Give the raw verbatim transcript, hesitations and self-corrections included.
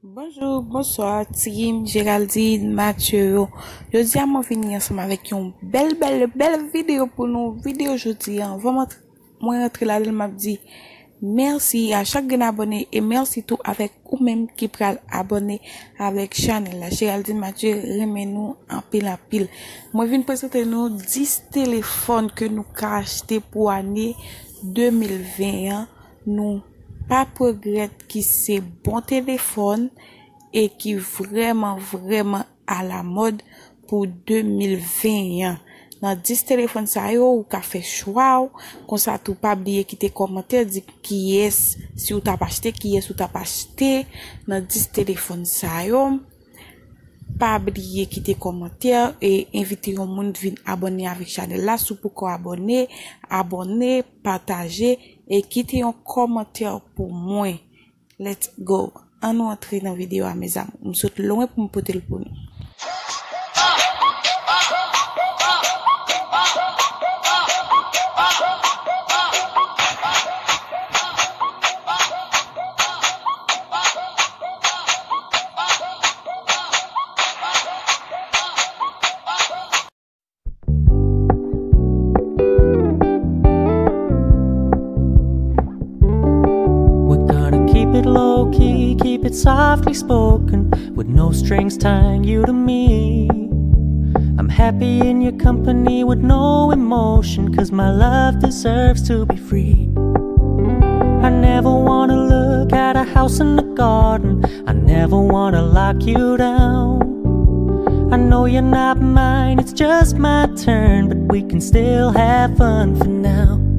Bonjou, bonswa, team Géraldine Mathieu yo. Jodi a mwen vini ansanm avèk yon bèl, bèl, bèl videyo pou nou. Videyo jodi a, anvan mwen antre, mwen rantre ladan l, m ap di mèsi a chak grenn abòne e mèsi tou avèk ou menm ki pral abòne avèk chanèl la. Géraldine Mathieu renmen nou anpil, anpil. Mwen vin prezante nou dis telefòn ke nou ka achte pou ane de mil ven an. Nou p ap regrèt ki se bon telefòn e ki vrèman, vrèman alamòd pou de mil ven an. Nan dis telefòn sa yo, ou ka fè chwa w. Konsa tou, pa bliye kite kòmantè, di kiyès, si w t ap achte, kiyès ou t ap achte nan dis telefòn sa yo. Pa bliye kite kòmantè e envite yon moun vin abòne avèk chanèl la. Si w poko abòne, abòne, pataje e kite yon kòmantè pou mwen. Let's go! An nou antre nan videyo a, mezanmi. M sot lwen pou m pote l pou nou. We're gonna keep it low key, keep it softly spoken, with no strings tying you to me. I'm happy in your company with no emotion, cause my love deserves to be free. I never wanna look at a house in the garden, I never wanna lock you down. I know you're not mine, it's just my turn, but we can still have fun for now.